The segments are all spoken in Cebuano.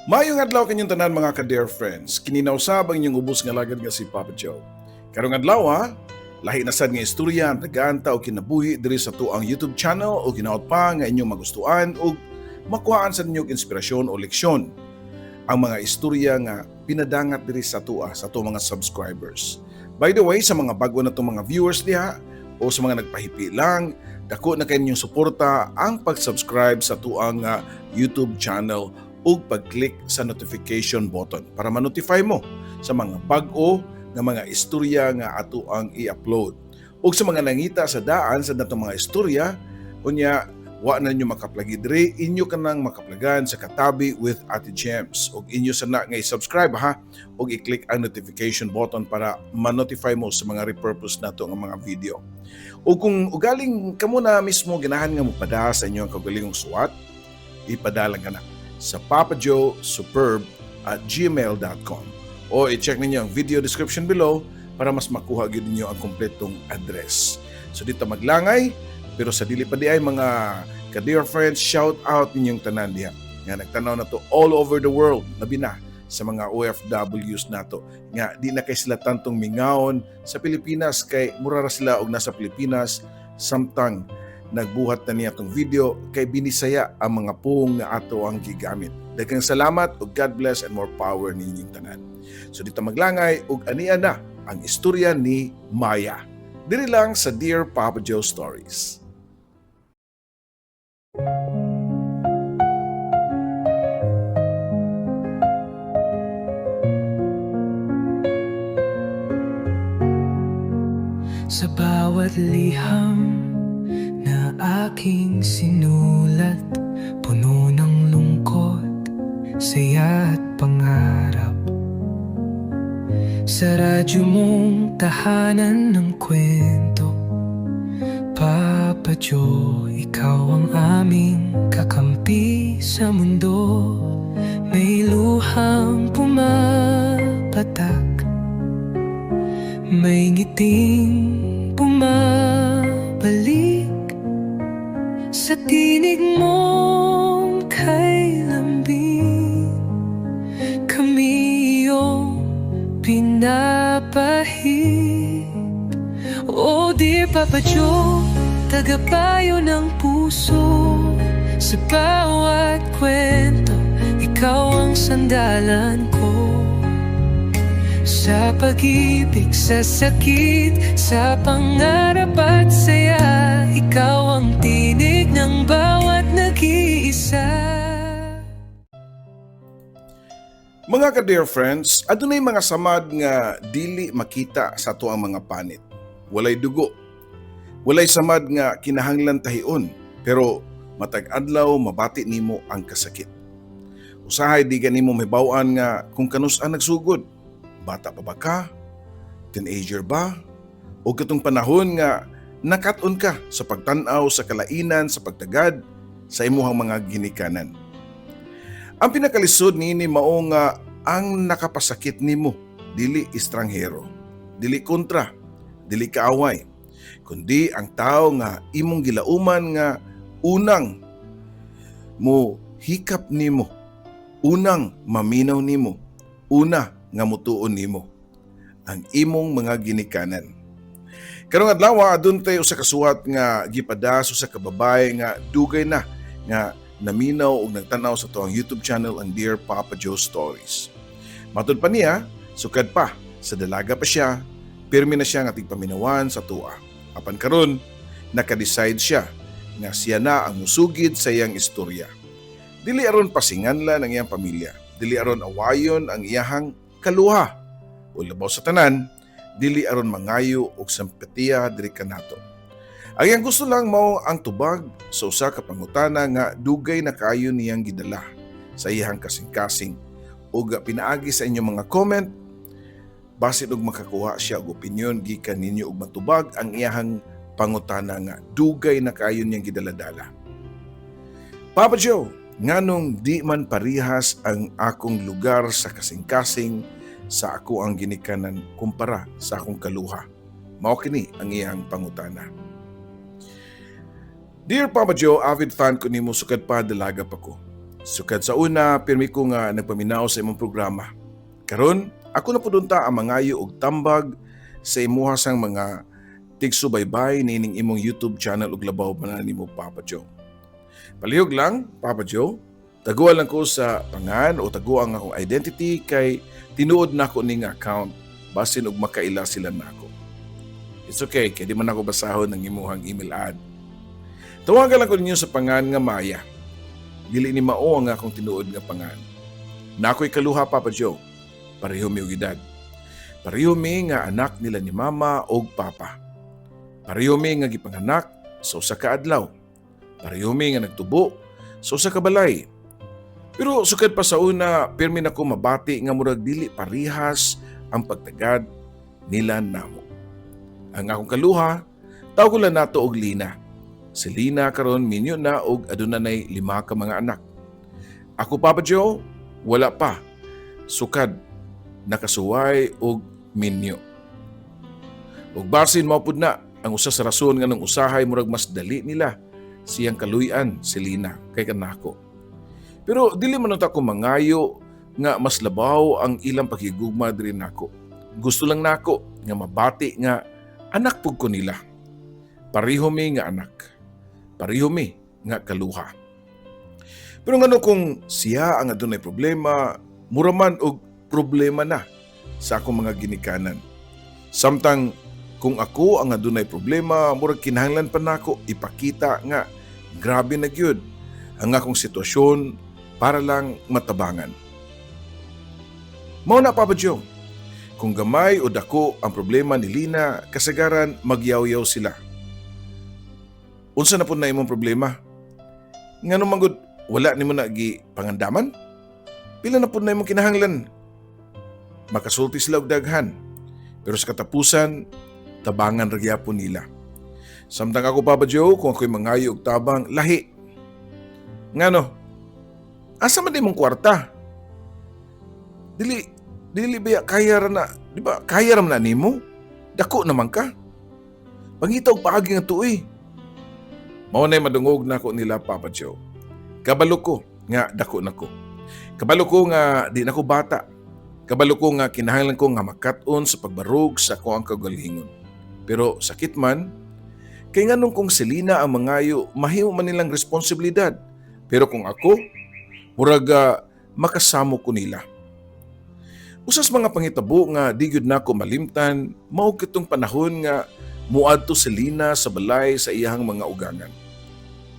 Maayong adlaw kanyong tanan, mga ka-dear friends. Kini na usab ang inyong ubos nga lagad nga si Papa Joe. Karong adlaw ha, lahi na sad nga istorya ang tagaan ta og kinabuhi diri sa atuang YouTube channel o hinaot pa nga inyong magustuhan ug makuhaan sa ninyong inspirasyon o leksyon ang mga istorya nga pinadangat diri sa atua, sa ato mga subscribers. By the way, sa mga bago na itong mga viewers diha o sa mga nagpahipi lang, dako na kay ninyong suporta ang pag-subscribe sa atuang YouTube channel ug pag-click sa notification button para ma-notify mo sa mga bag-o nga mga istorya nga ato ang i-upload. Ug sa mga nangita sa daan sa natong mga istorya, unya wa na ninyo makaplagi diri, inyo kanang makaplagan sa Katabi with Ate Gems. Ug inyo sana nga i-subscribe ha ug i-click ang notification button para ma-notify mo sa mga repurpose nato nga mga video. Ug kung ugaling kamo na mismo ganahan nga mopada sa inyong kaugalingong suwat, ipadala ka na sa papajoesuperb@gmail.com o i-check ninyo ang video description below para mas makuha gyud ninyo ang kompletong address. So dito maglangay, pero sa dili pa di ay, mga ka-dear friends, shout out ninyong tanan diha nga nagtanaw na to all over the world, labi na sa mga OFWs nato nga di na kay sila tantong mingawon sa Pilipinas kay mura ra sila og nasa Pilipinas samtang nagbuhat na niya tong video kay binisaya ang mga pung nga ato ang gigamit. Daghang salamat ug God bless and more power ninyong tanan. So dito maglangay ug ania na ang istorya ni Maya. Diri lang sa Dear Papa Joe Stories. Sa bawat liham na aking sinulat, puno ng lungkot, saya at pangarap. Sa radyo mong tahanan ng kwento, Papa Joe, ikaw ang aming kakampi sa mundo. May luhang pumapatak, may ngiting bumabalik sa tinig mong kay lambing. Kami iyong pinapahid. Oh dear Papa Joe, tagapayo ng puso. Sa bawat kwento, ikaw ang sandalan ko. Sa pag-ibig, sa sakit, sa pangarap at saya, ikaw ang tinig ng bawat nag-iisa. Mga ka-dear friends, adunay mga samad nga dili makita sa ato ang mga panit. Walay dugo. Walay samad nga kinahanglan tahion, pero matag adlaw mabati nimo ang kasakit. Usahay di ka nimo mahibaw-an nga kung kanus-a nagsugod. Bata pa ba ka? Teenager ba? O katong panahon nga nakat-on ka sa pagtan-aw sa kalainan sa pagtagad sa imuhang mga ginikanan. Ang pinakalisod niini mao nga ang nakapasakit nimo dili estranghero, dili kontra, dili kaaway, kundi ang tao nga imong gilauman nga unang mo hikap nimo, unang maminaw nimo, una nga mutuon nimo, ang imong mga ginikanan. Karong adlaw, adun tay usa ka suwat nga gipada sa usa ka babae nga dugay na nga naminaw og nagtan-aw sa atuang YouTube channel, ang Dear Papa Joe Stories. Matud pa niya, sukad pa sa dalaga pa siya, pirmi na siya nga tigpaminawan sa atua. Apan karon, naka-decide siya nga siya na ang musugid sa iyang istorya. Dili aron pasinganlan ang iyang pamilya, dili aron awayon ang iyahang kaluha. O labaw sa tanan, dili aron mangayo og simpatiya diri kanato. Ang iyang gusto lang mao ang tubag sa usa ka pangutana nga dugay na kaayo niyang gidala sa iyang kasing-kasing ug pinaagi sa inyong mga comment basin og makakuha siya og opinyon gikan ninyo ug matubag ang iyahang pangutana nga dugay na kaayo niyang gidala-dala. "Papa Joe, nganong di man parihas ang akong lugar sa kasing-kasing sa ako ang ginikanan kumpara sa akong kaluha?" Mao kini ang iyang pangutana. "Dear Papa Joe, avid fan ko nimo sukad pa dalaga pa ko. Sukad sa una, pirmi ko nga nagpaminaw sa imong programa. Karon, ako na pud unta ang mangayo og tambag sa imuha sang mga tigsubaybay niining imong YouTube channel ug labaw pa na nimo, Papa Joe. Palihog lang, Papa Joe, taguan lang ko sa pangan o taguan ang akong identity kay tinuod nako ning account, basin og makaila sila nako. It's okay, kay di man ako basahon ng imuhang email ad. Tawagan lang ko ninyo sa pangan nga Maya. Dili ni mao ang akong tinuod nga pangan. Naa ko'y kaluha, Papa Joe. Pareho mi og edad. Pareho mi nga anak nila ni Mama og Papa. Pareho mi nga gipanganak sa usa ka adlaw. Pareho mi nga nagtubo sa usa ka balay. Pero sukad pa sa una, pirmi nako mabati nga murag dili parihas ang pagtagad nila namo. Ang akong kaluha, tawgon lang nato og Lina. Si Lina karon minyo na og aduna nay lima ka mga anak. Ako, Papa Joe, wala pa. Sukad nakasuway og minyo. Ug basin mao pud na ang usa sa rason nga nang usahay murag mas dali nila siyang kaluy-an si Lina kay kanako. Pero dili man unta ko mangayo nga mas labaw ang ilang pakigugma diri nako. Gusto lang nako nga mabati nga anak pud ko nila. Pareho mi nga anak. Pareho mi nga kaluha. Pero ngano kung siya ang adunay problema, mura man og problema na sa akong mga ginikanan? Samtang kung ako ang adunay problema, murag kinahanglan pa nako ipakita nga grabe na gyud ang akong sitwasyon para lang matabangan. Mao na, Papa Joe. Kung gamay o dako ang problema ni Lina, kasagaran magyaw-yaw sila. "Unsa na pud na imong problema? Ngano man gud wala nimo na gi pangandaman? Pila na pud na imong kinahanglan?" Makasulti sila og daghan. Pero sa katapusan, tabangan ra gyapon nila. Samtang ako, Papa Joe, kung ako'y mangayo og tabang, lahi. "Ngano? Asa man imong kwarta? Dili, dili ba kaya ra na, di ba kaya ra man na nimo? Dako naman ka. Pangita og paagi nga tuoy." Mao na'y madungog nako nila, Papa Joe. Kabalo ko nga dako na ko. Kabalo ko nga di na ko bata. Kabalo ko nga kinahanglan ko nga makat-on sa pagbarog sa akoang kaugalingon. Pero sakit man, kay nganong kung si Lina ang mangayo, mahimo man nilang responsibilidad? Pero kung ako, murag makasamo ko nila. Usas mga pangitabo nga di gyud nako malimtan, mao kitong panahon nga muadto si Lina sa balay sa iyahang mga ugangan.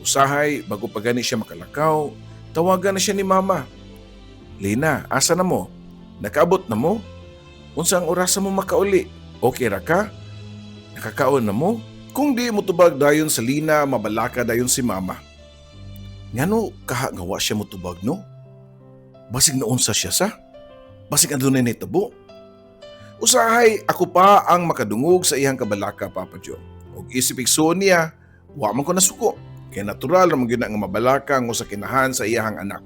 Usahay, bago pa gani siya makalakaw, tawagan na siya ni Mama. "Lina, asa na mo? Nakaabot na mo? Unsa ang orasa mo makauli? Okay ra ka? Nakakaon na mo?" Kung di mo tubag dayon sa Lina, mabalaka dayon si Mama. "Ngano kaha nga wa siya motubag, no? Basig naunsa siya sa? Basig adunay nahitabo?" Usahay, ako pa ang makadungog sa iyang kabalaka, Papa Joe. Og isip igsuon niya, wa man ko nasuko. Kay natural ra man gyud na nga mabalaka ang usa ka inahan sa iyahang anak.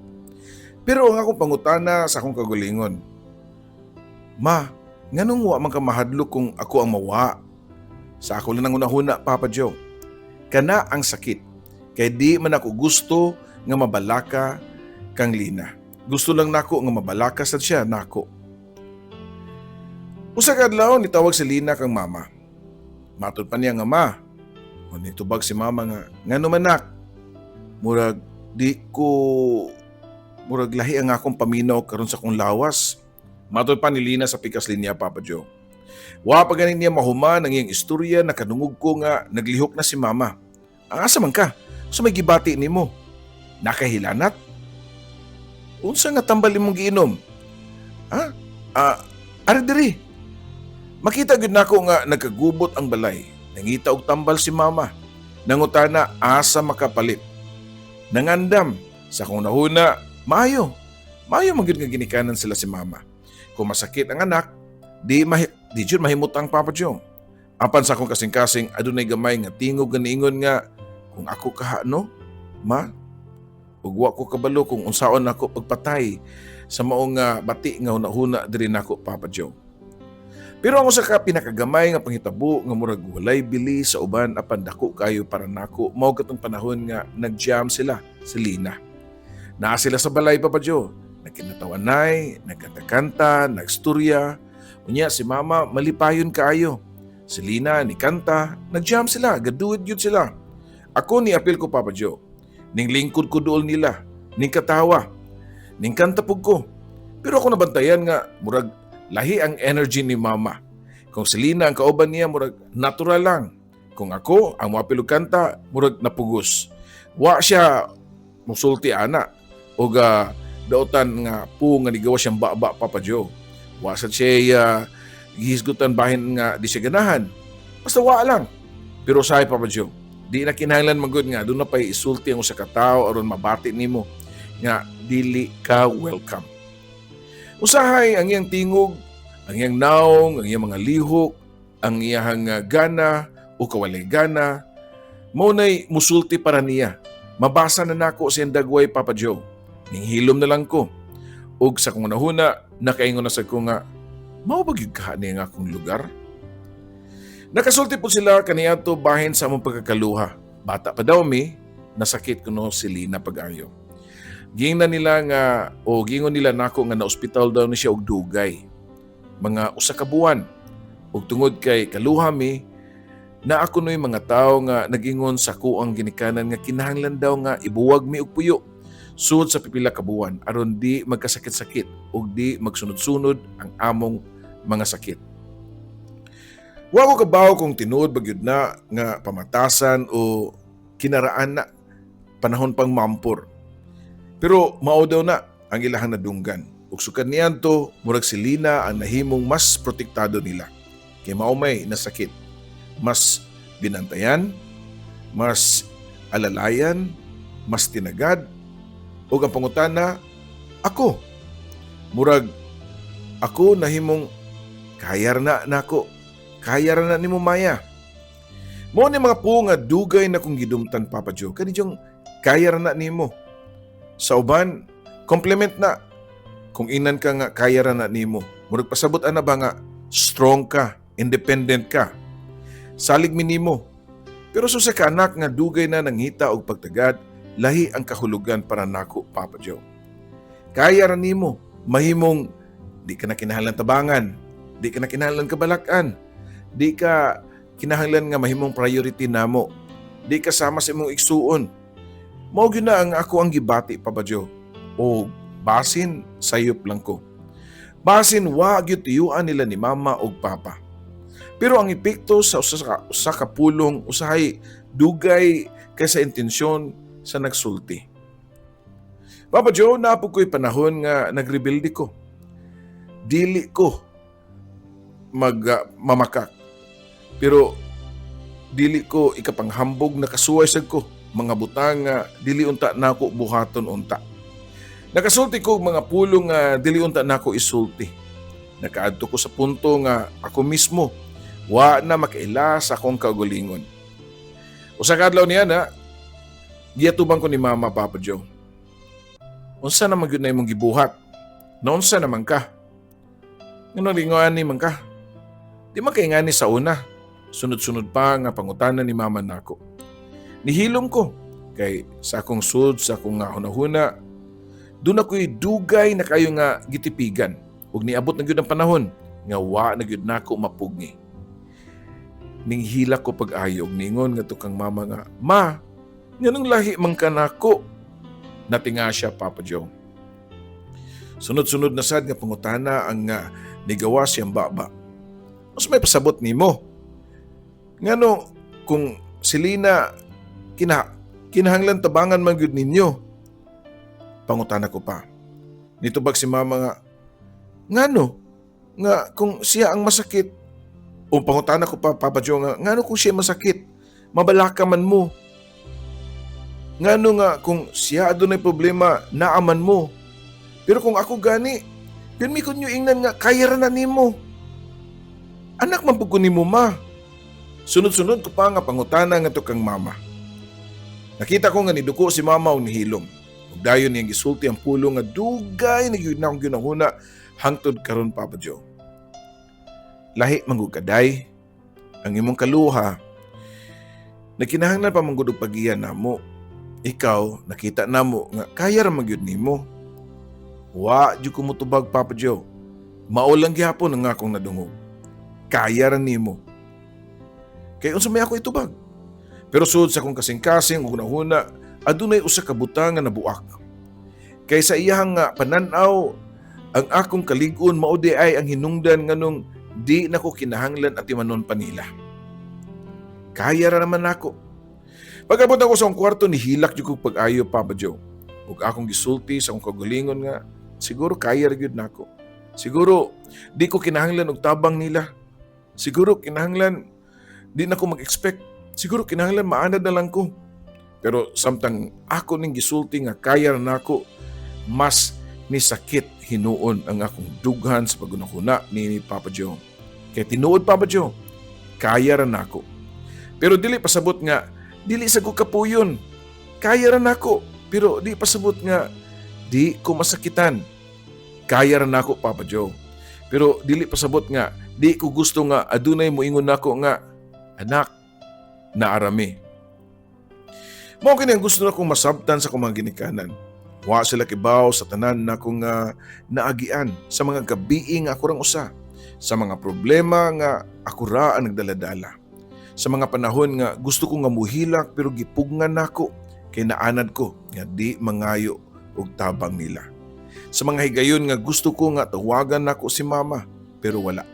Pero ang akong pangutana sa akong kaugalingon, "Ma, nganong wa man ka mahadlok kung ako ang mawa?" Sa ako lang nang hunahuna, Papa Joe. Kana ang sakit. Kay di man ako gusto nga mabalaka kang Lina. Gusto lang nako nga mabalaka sad siya nako. Usa ka adlaw, nitawag si Lina kang Mama. Matod pa niya nga, "Ma." O nitubag si Mama nga, "Ngano man, nak?" "Murag di ko, murag lahi ang akong paminaw karon sa akong lawas," matod pa ni Lina sa pikas linya, Papa Joe. Wa pa gani niya mahuman ang iyang istorya, nakadungog ko nga naglihok na si Mama. "Asa man ka? Unsa may gibati nimo? Nakahilanat? Unsa nga tambal imong giinom? Ha? Ah, ari diri." Makita gyud nako nga nagkagubot ang balay. Nangita og tambal si Mama. Nangutana asa makapalit. Nangandam sa akong hunahuna, maayo. Maayo man gyud nga ginikanan sila si Mama. Kung masakit ang anak, di jud mahimutang, Papa Joe. Apan sa akong kasing-kasing, adunay gamay nga tingog nga niingon nga kung ako kaha no, Ma, ug wa ko kabalo kung unsaon nako pagpatay sa maong nga bati nga hunahuna diri nako, Papa Joe. Pero ang usa ka pinakagamay nga panghitabo nga murag walay bili sa uban apan dako kayo para nako, mao katong panahon nga nag-jam sila si Lina. Naa sila sa balay, Papa Joe. Nagkinatawanay, nagkanta-kanta, nagstorya. Unya si Mama malipayon kaayo. Si Lina ni kanta, nagjam sila, gaduet gyud sila. Ako ni apil ko, Papa Joe. Ning lingkod ko duol nila, ning katawa. Ning kanta pug ko. Pero ako nabantayan nga murag lahi ang energy ni Mama. Kung si Lina ang kauban niya, murag natural lang. Kung ako ang moapil og kanta, murag napugos. Wa siya musulti ana og daotan nga po nga nigawa siyang baba, Papa Joe. Wa sa siya gihisgutan bahin nga di siya ganahan. Basta wa lang. Pero sahi, Papa Joe, di na kinahanglan man gud nga duna pay isulti ang usa ka tawo aron mabati nimo nga dili ka welcome. Usahay ang iyang tingog, ang iyang naong, ang iyang mga lihok, ang iyang gana o kawalay gana, mao nay musulti para niya. Mabasa na nako sa iyang dagway, Papa Joe. Ning hilom na lang ko. Ug sa kong nahuna, nakaingon na sa ko nga, mao ba gyud ka niya nga akong lugar? Nakasulti po sila kaniadto bahin sa among pagkakaluha. Bata pa daw mi, nasakit kuno si Lina pag-ayo. Giingnan nila nga o giingon nila nako nga na-ospital daw ni siya og dugay. Mga usa ka buwan. Ug tungod kay kaluha mi, na ako no'y mga tao nga nagingon sa kuang ginikanan nga kinahanglan daw nga ibuwag mi og puyo sud sa pipila ka buwan aron di magkasakit-sakit ug di magsunod-sunod ang among mga sakit. Wa ko kabaw kung tinuod ba gyud na nga pamatasan o kinaraan na panahon pang mampor. Pero mao daw na ang ilahang nadunggan. Ug sukad niadto, murag si Lina ang nahimong mas protektado nila. Kay mao may nasakit. Mas binantayan, mas alalayan, mas tinagad, ug ang pangutana, ako. Murag ako nahimong kaya na nako. Kaya ra na nimo, Maya. Mao ni mga po nga dugay na kong gidumtan, Papa Joe. Kani yung kaya ra na nimo. Sa uban, compliment na. Kung inan ka nga kaya ra na nimo. Murag pasabot ana ba nga strong ka, independent ka. Salig mi nimo. Pero sa usa ka anak nga dugay na nangita og pagtagad, lahi ang kahulugan para nako, Papa Joe. Kaya ra nimo, mahimong di ka na kinahanglan tabangan, di ka na kinahanglan kabalakan, di ka kinahanglan nga mahimong priority namo, di ka sama sa imong igsuon. Mao gyud na ang ako ang gibati, Papa Joe. O basin sayop lang ko. Basin wa gyud tiyuan nila ni Mama og Papa. Pero ang epekto sa usa ka pulong usahay dugay kaysa intensyon sa nagsulti. Papa Joe, naa pod ko'y panahon nga nagrebelde ko. Dili ko mag mamakak. Pero dili ko ikapanghambog na kasuway sad ko mga butang nga dili unta nako buhaton unta. Nakasulti ko og mga pulong nga dili unta nako isulti. Nakaadto ko sa punto nga ako mismo wa na makaila sa akong kaugalingon. Usa ka adlaw niya na giyatubang ko ni Mama, Papa Joe. Unsa naman gyud na imong gibuhat? Naunsa naman ka? Ngano lingoan ni man ka? Di man kay ngani sa una. Sunod-sunod pa nga pangutana ni Mama nako. Nihilom ko kay sa akong sud, sa akong nga hunahuna, duna ko'y dugay na kayo nga gitipigan ug niabot na gyud ang panahon nga wa na gyud nako mapugngi. Ninghilak ko pag-ayo ug ningon ngadto kang Mama nga, "Ma, nganong lahi man ka nako?" Natinga siya, Papa Joe. Sunod-sunod na sad nga pangutana ang nga nigawa siyang baba. Mas may pasabot nimo. Ngano kung si Lina kinahanglan tabangan man gyud ninyo? Pangutana ko pa. Nitubag si Mama nga, ngano nga kung siya ang masakit, o pangutana ko pa, Papa Joe, nga ngano kung siya masakit mabalaka man mo? Ngano nga kung siya adunay problema naaman mo? Pero kung ako gani, yun mi kun ingnan nga kaya ra na nimo. Anak man pud ko nimo, Ma. Sunod-sunod ko pa nga pangutana ngadto kang Mama. Nakita ko nga niduko si Mama og nihilom. Ug dayon niyang gisulti ang pulong nga dugay na gyud na akong ginahuna hangtod karon, Papa Joe. "Lahi man gud ka, day. Ang imong kaluha nagkinahanglan pa man gud og pagiya namo. Ikaw, nakita namo nga kaya ra man gyud nimo." Wa jud ko motubag, Papa Joe. Mao lang gihapon ang akong nadungog. "Kaya ra nimo." Kay unsa may ako itubag? Pero sud sa akong kasing-kasing ug hunahuna, adunay usa ka butang nga nabuak. Kay sa iyahang nga panan-aw, ang akong kalig-on mao diay ang hinungdan nganong di nako kinahanglan atimanon pa nila. Kaya ra naman nako. Pag-abot ako sa akong kwarto, nihilak jud kog pag-ayo, Papa Joe. Ug akong gisulti sa akong kaugalingon nga siguro kaya ra gyud nako. Siguro di ko kinahanglan og tabang nila. Siguro kinahanglan di na ko mag-expect. Siguro kinahanglan maanad na lang ko. Pero samtang ako ning gisulti nga kaya ra nako, mas nisakit hinuon ang akong dughan sa paghunahuna ni Papa Joe. Kay tinuod, Papa Joe, kaya ra nako. Pero dili pasabot nga dili sa ko kapuyon. Kaya ra nako, pero di pasabot nga di ko masakitan. Kaya ra nako, Papa Joe. Pero dili pasabot nga di ko gusto nga adunay moingon nako nga, "Anak, naa ra mi." Mao kini ang gusto nakong masabtan sa akong mga ginikanan. Wa sila kibaw sa tanan nakong naagian sa mga gabii nga ako rang usa, sa mga problema nga ako ra ang nagdaladala. Sa mga panahon nga gusto ko nga muhilak pero gipugngan nako kay naanad ko nga di mangayo og tabang nila. Sa mga higayon nga gusto ko nga tawagan nako si mama pero wala.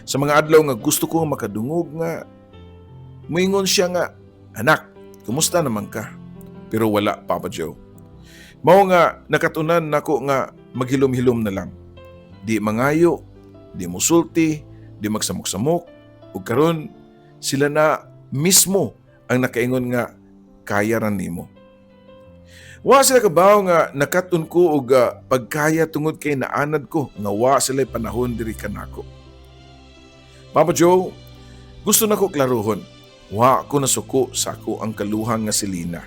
Sa mga adlaw nga gusto ko nga makadungog nga muingon siya nga, "Anak, kumusta naman ka?" Pero wala, Papa Joe. Mao nga nakatunan nako nga maghilom-hilom na lang. Di mangayo, di musulti, di magsamok-samok, ug karon sila na mismo ang nakaingon nga, "Kaya ra nimo." Wa sila kabaw nga nakat-on ko og pagkaya tungod kay naanad ko nga wa sila panahon diri kanako. Papa Joe, gusto nako klaruhon. Wa ko nasuko sa akoang kaluhang nga si Lina.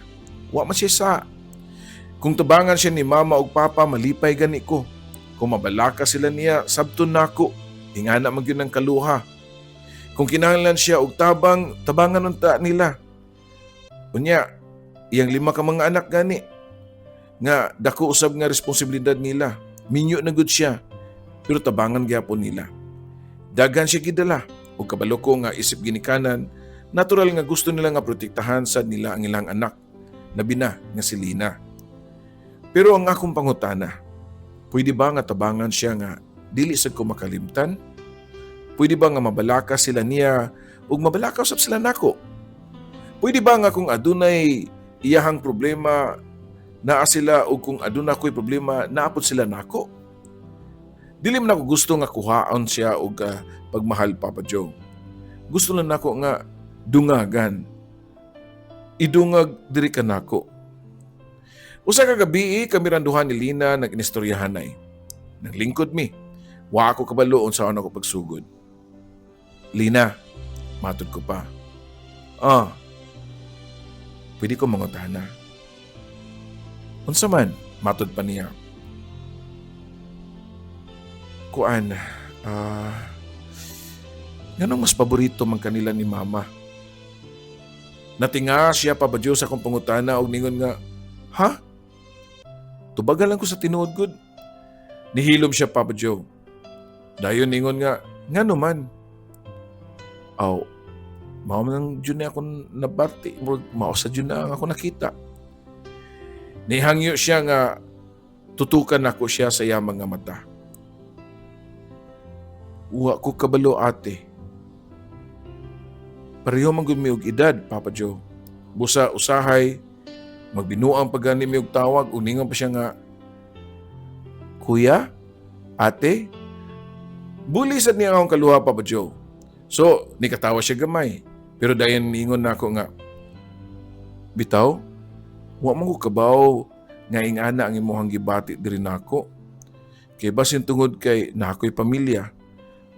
Wa man siya sa. Kung tabangan siya ni mama ug papa, malipay gani ko. Kung mabalaka sila niya, sabton nako. Ingana man gyud ang kaluha. Kung kinahanglan siya og tabang, tabangan unta nila. Unya, iyang lima ka mga anak gani nga dako usab nga responsibilidad nila. Minyo na gud siya, pero tabangan gyapon nila. Daghan siya gidala ug kabalo ko nga isip ginikanan, natural nga gusto nila nga protektahan sad nila ang ilang anak, labi na nga si Lina. Pero ang akong pangutana, pwede ba nga tabangan siya nga dili sad ko makalimtan? Pwede ba nga mabalaka sila niya ug mabalaka usab sila nako? Pwede ba nga kung adunay iyahang problema, naa sila, ug kung aduna ko'y problema, naa pod sila nako? Dili man ako gusto nga kuhaon siya og pagmahal, Papa Joe. Gusto lang nako nga dungagan. Idungag diri kanako. Usa ka gabi, kami rang duha ni Lina nag-inistoryahanay. Naglingkod mi. Wa ako kabalo unsaon ako pagsugod. "Lina," matod ko pa. "Ah, pwede ko mangutana?" "Unsa man?" matod pa niya. "Kuan, nganong mas paborito man kanila ni mama?" Natinga siya, Papa Joe, sa akong pangutana og ningon nga, "Ha? Tubagan lang ko sa tinuod gud." Nihilom siya, Papa Joe. Dayon ningon nga, "Ngano man?" "Aw, mao man ang jud ni akong nabati, murag mao sa jud na ang ako nakita." Nihangyo siya nga tutukan nako siya sa iyang mga mata. "Wa ko kabalo, ate." Pareho man gud mi og edad, Papa Joe. Busa usahay magbinuang pa gani mi og tawag ug ningon pa siya nga, "Kuya, ate." Buli sad niya akong kaluha, Papa Joe. So, nikatawa siya gamay. Pero dayon ningon nako nga, "Bitaw, wa man ko kabaw nga ingana ang imuhang gibati diri nako. Kay basin tungod kay naa ko'y pamilya,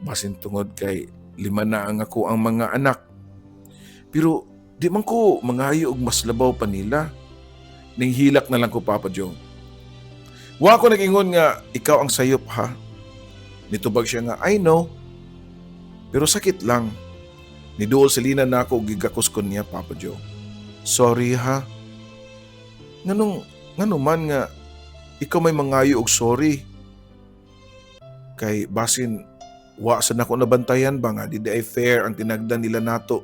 basin tungod kay lima na ang ako ang mga anak. Pero di man ko mangayo og mas labaw pa nila." Ning hilak na lang ko, Papa Joe. "Wa ko nag-ingon nga ikaw ang sayop ha." Nitubag siya nga, "I know. Pero sakit lang." Niduol si Lina nako ug gigakos ko niya, Papa Joe. "Sorry ha." Nganong ngano man nga ikaw may mangayo og sorry? Kay basin wa sa nako nabantayan ba nga di ay fair ang tinagdan nila nato.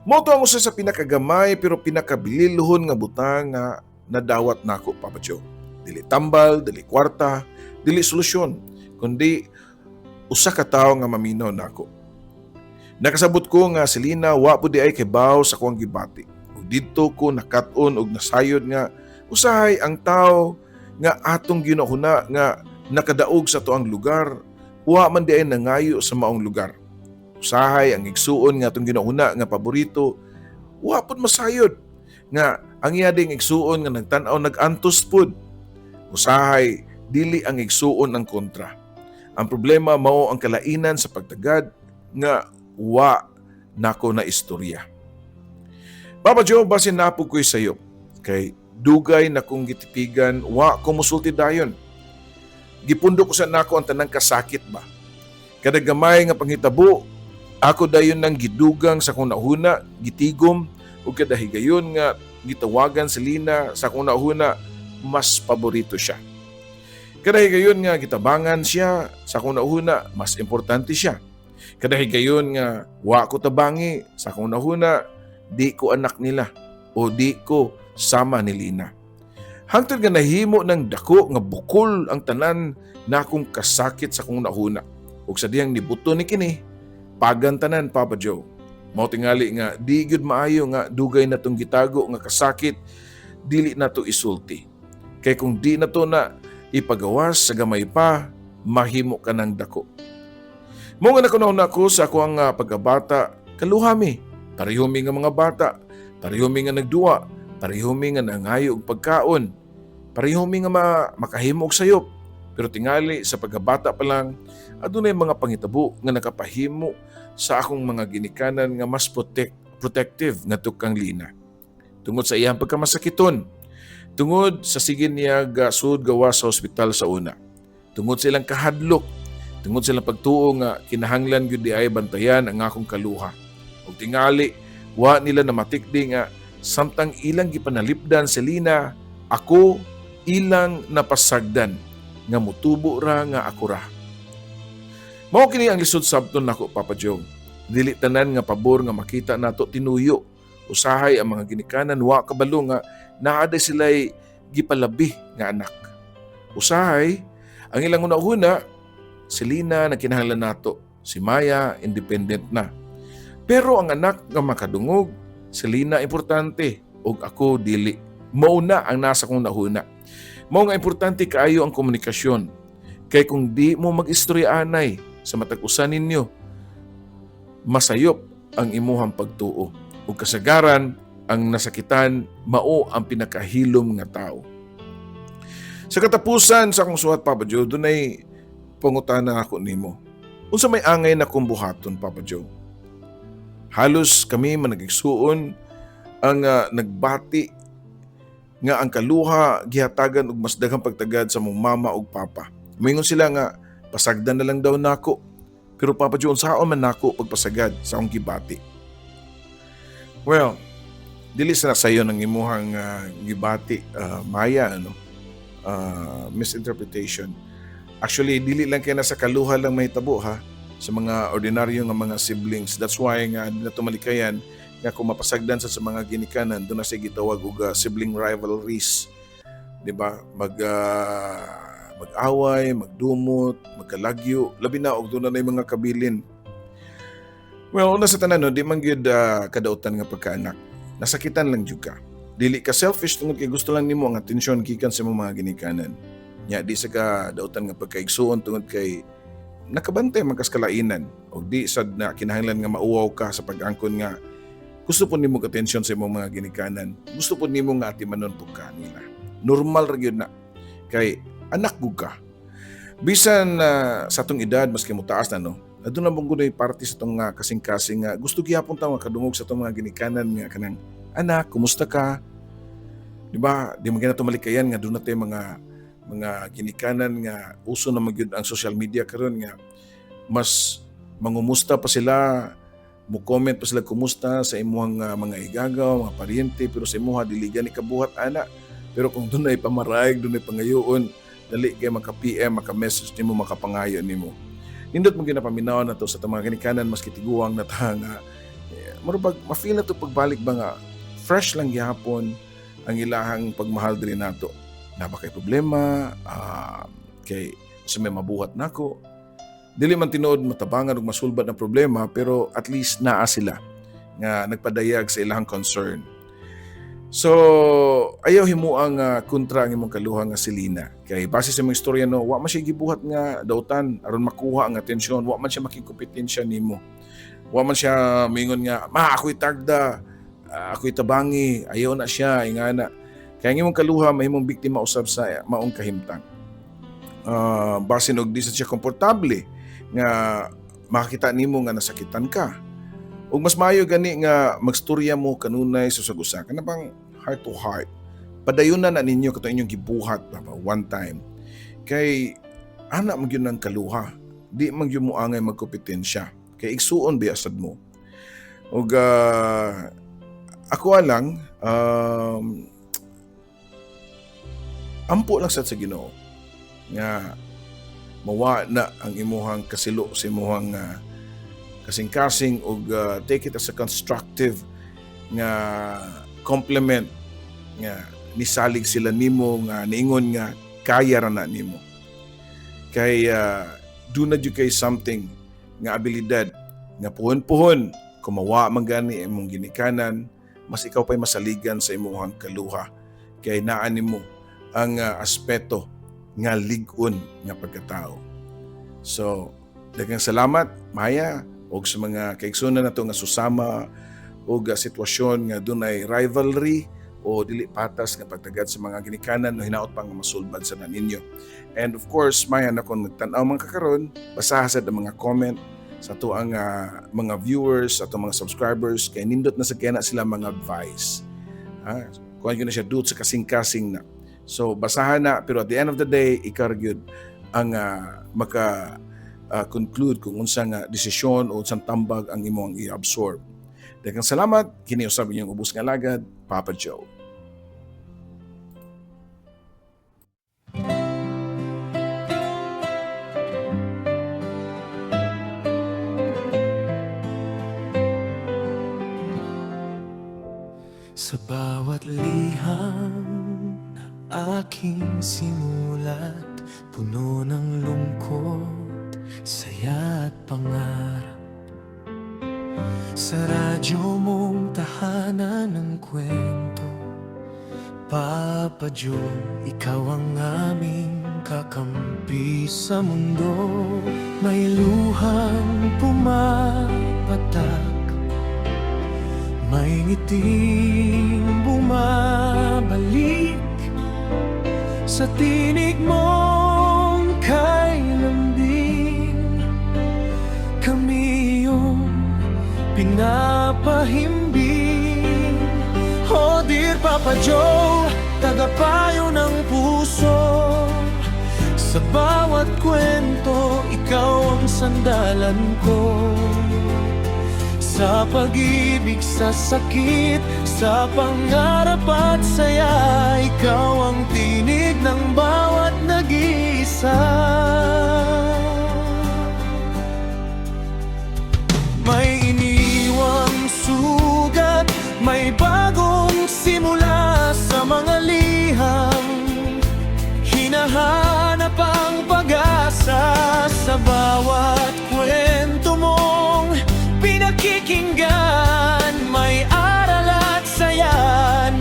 Mao to ang usa sa pinakagamay pero pinakabililhon nga butang nga nadawat nako, Papa Joe. Dili tambal, dili kwarta, dili solusyon, kundi usa ka tawo nga maminaw nako. Nakasabot ko nga si Lina wa pud diay kabaw sa akong gibati. Ug didto ko nakat-on og nasayod nga usahay ang tawo nga atong ginahuna nga nakadaog sa atoang lugar, wa man diay nangayo sa maong lugar. Usahay ang igsuon nga atong ginahuna nga paborito, wa pud masayod nga ang iya ding igsuon nga nagtan-aw nag-antos pud. Usahay dili ang igsuon ang kontra. Ang problema mao ang kalainan sa pagtagad nga wa nako na istorya. Papa Joe, basin naa pud ko'y sayop. Kay dugay na kong gitipigan, wa ko musulti dayon. Gipundo ko sa nako ang tanang kasakit ba. Kada gamay nga panghitabo, ako dayon nang gidugang sa akong nahuna, gitigom, ug kada higayon nga gitawagan si Lina sa akong nahuna, mas paborito siya. Kada higayon nga gitabangan siya sa akong nahuna, mas importante siya. Kada higayon nga wa ko tabangi sa akong nahuna, di ko anak nila o di ko sama ni Lina. Hangtod nga nahimo ng dako nga bukol ang tanan na akong kasakit sa akong nahuna. Ug sa dihang nibuto ni kini, pagan tanan, Papa Joe. Mao tingali nga di gyud maayo nga dugay na tong gitago nga kasakit, dili na to isulti. Kay kung di na to na ipagawas sa gamay pa, mahimo ka ng dako. Mao nga nakunaw ko sa ako ang pagkabata, kaluha mi. Pareho mi nga mga bata, pareho mi nga nagduwa, pareho mi nga nangayo og pagkaon, pareho mi nga makahimo og sayop. Pero tingali sa pagkabata pa lang, adunay mga pangitabo nga nakapahimo sa akong mga ginikanan nga mas protective ngadto kang Lina. Tungod sa iyang pagkamasakiton, tungod sa sige niya gasud gawa sa ospital sa una, tungod sa ilang kahadlok, tungod sa ilang pagtuo nga kinahanglan gyud diay bantayan ang akong kaluha. Ug tingali wa nila namatikdi nga samtang ilang gipanalipdan si Lina, ako ilang napasagdan nga mutubo ra nga ako ra. Mao kini ang lisod sabton nako, Papa Joe. Dili tanan nga pabor nga makita nato tinuyo. Usahay ang mga ginikanan wa kabalo nga naa diay sila'y gipalabi nga anak. Usahay ang ilang una-una, si Lina na kinahanglan nato, si Maya independent na. Pero ang anak nga makadungog, si Lina importante ug ako dili. Mao na ang nasa kong nahuna. Mao nga importante kaayo ang komunikasyon. Kay kung di mo mag-istorya anay sa matag usa ninyo, masayop ang imuhang pagtuo. Ug kasagaran, ang nasakitan mao ang pinakahilom nga tao. Sa katapusan sa akong suwat, Papa Joe, dunay pangutana ako nimo. Unsa may angay na kong buhaton, Papa Joe? Halos kami managigsuon ang nagbati nga ang kaluha gihatagan og mas daghang pagtagad sa mong mama ug papa. Moingon sila nga pasagdan na lang daw nako. Pero Papa Joe, unsaon man nako pagpasagad sa akong gibati? Well, dili sa sayo ng imuhang gibati, Maya, ano? Misinterpretation. Actually, dili lang kay nasa kaluha lang mahitabo ha sa mga ordinaryo nga mga siblings. That's why nga di na tumalikayan nga kung mapasagdan sa mga ginikanan, doon na siya gitawag og sibling rivalries. Di ba? Mag-away, magdumot, magkalagyo, labi na og doon na mga kabilin. Well, una sa tanan no, di man gyud kadautan nga pagkaanak. Nasakitan lang jud ka. Dili ka selfish tungod kay gusto lang nimo ang atensyon gikan sa imong mga ginikanan. Nya di sa ka dautan nga pagkaigsuon tungod kay nakabantay man kas kalainan og di sad na kinahanglan nga mauwaw ka sa pag-angkon nga gusto po nimo atensyon sa imong mga ginikanan. Gusto po nimo nga atimanon po ka nila. Normal ra gyud na kay anak gud ka. Bisan sa atong edad maski mo taas na no. Aduna mong gunay parte sa atong nga kasing-kasing nga gusto gihapon ta makadungog sa atong mga ginikanan nga kanang, "Anak, kumusta ka?" Di ba? Di man gina malikayan nga doon na mga ginikanan nga uso na magyud ang social media karon nga mas mangumusta pa sila, mo comment pa sila kumusta sa imuhang mga igagaw, mga paryente, pero sa imuha dili gani kabuhat ana. Pero kung dunay pamaraig, dunay pangayoon, dali kay maka-PM, maka-message nimo, makapangayo nimo. Nindot mo ginapaminaw na to sa atong mga ginikanan, maski tiguang na ta nga mura bag ma-feel na to pagbalik ba nga fresh lang gihapon ang ilahang pagmahal diri nato. Naa ba kay problema, kay sa may mabuhat nako. Dili man tinuod matabangan og masulbad ng problema, pero at least naa sila nga nagpadayag sa ilahang concern. So, ayaw himuang kontra ang imong kaluha nga si Lina. Kay base sa imong istorya, no, wa man siya gibuhat nga dautan aron makuha ang atensyon, wa man siya makigkompetensya nimo. Wa man siya mingon nga, "Ma, ako'y tagda, ako'y tabangi," ayaw na siya, ingana. Kaya ang imong kaluha mahimong biktima usab sa maong kahimtang. Basin og di sa siya komportable nga makakita nimo nga nasakitan ka. Ug mas maayo gani nga magstorya mo kanunay sa usag-usa, kana bang heart to heart. Padayon na ninyo kato inyong gibuhat ba, one time. Kay ana man gyud ang kaluha. Di man gyud mo angay magkompetensya. Kay igsuon biya sad mo. Ug ako lang, ampo lang sad sa Ginoo nga mawa na ang imuhang kasilo sa imuhang kasing-kasing ug take it as a constructive nga compliment nga nisalig sila nimo, nga niingon nga kaya ra na nimo, kay duna jud kay something nga abilidad nga puhon-puhon kumawa man gani imong ginikanan, mas ikaw pa'y masaligan sa imuhang kaluha kay naa nimo ang aspeto nga lig-on nga pagkatao. So, daghang salamat, Maya, ug sa mga kaigsunan nato nga susama og sitwasyon nga dunay rivalry o dili patas nga pagtagad sa mga ginikanan no, hinaot pa nga masulbad sa ninyo. And of course, Maya, na kung nagtan-aw man ka karon, basaha sad ang mga comment sa atoang mga viewers, ato mga subscribers, kay nindot na sa kaya na sila mga advice. Ha? Kuan yun na siya duot sa kasing-kasing na. So basahan na, pero at the end of the day, ikaw ra gyud ang maka conclude kung unsa nga desisyon o unsang tambag ang imong i-absorb. Daghang salamat, kini usab inyong ubos nga alagad, Papa Joe. Sa bawat liham na aking sinulat, puno ng lungkot, saya at pangarap. Sa radyo mong tahanan ng kwento, Papa Joe, ikaw ang aming kakampi sa mundo. May luhang pumapatak, may ngiting bumabalik sa tinig mong kay lambing. Kami iyong pinapahimbing. Oh dear Papa Joe, tagapayo ng puso. Sa bawat kwento, ikaw ang sandalan ko. Sa pag-ibig, sa sakit, sa pangarap at saya, ikaw ang tinig ng bawat nag-iisa. May iniwang sugat, may bagong simula. Sa mga liham, hinahanap ang pag-asa. Sa bawat kwento mong pinakikinggan, may aral at saya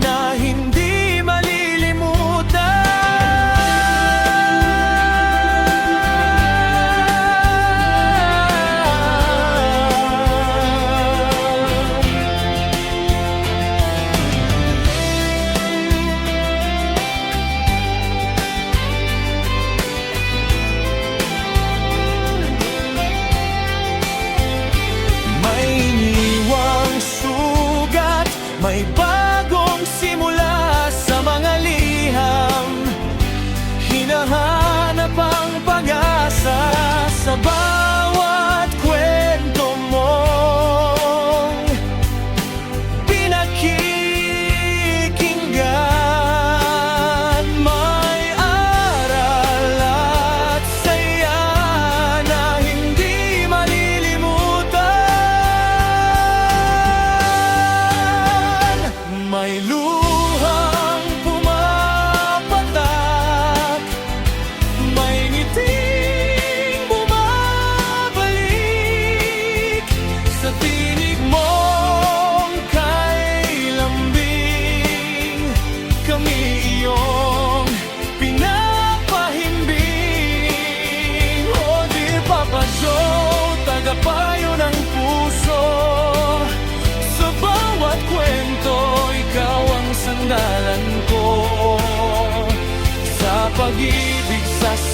na hindi malilimutan.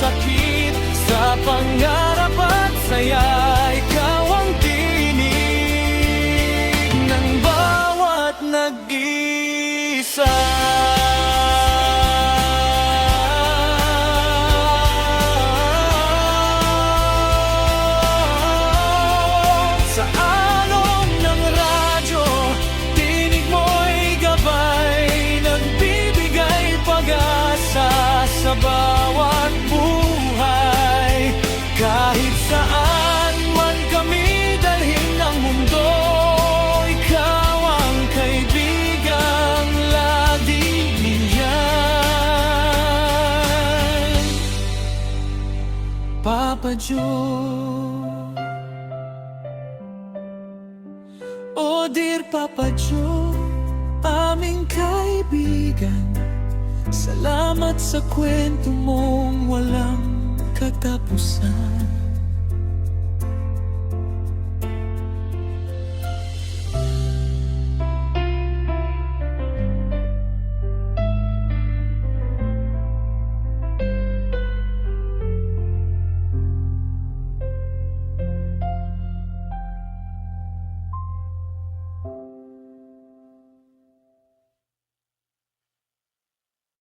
sakit, sa pangarap at saya. Ikaw ang tinig ng bawat nag-isa. Sa alon ng radyo, tinig mo'y gabay, nagbibigay pag-asa sa bawat buhay. Kahit saan man kami dalhin ng mundo, ikaw ang kaibigang laging nandyan. Papa Joe. Oh dear Papa Joe, aming kaibigan, salamat sa kwento mong walang katapusan.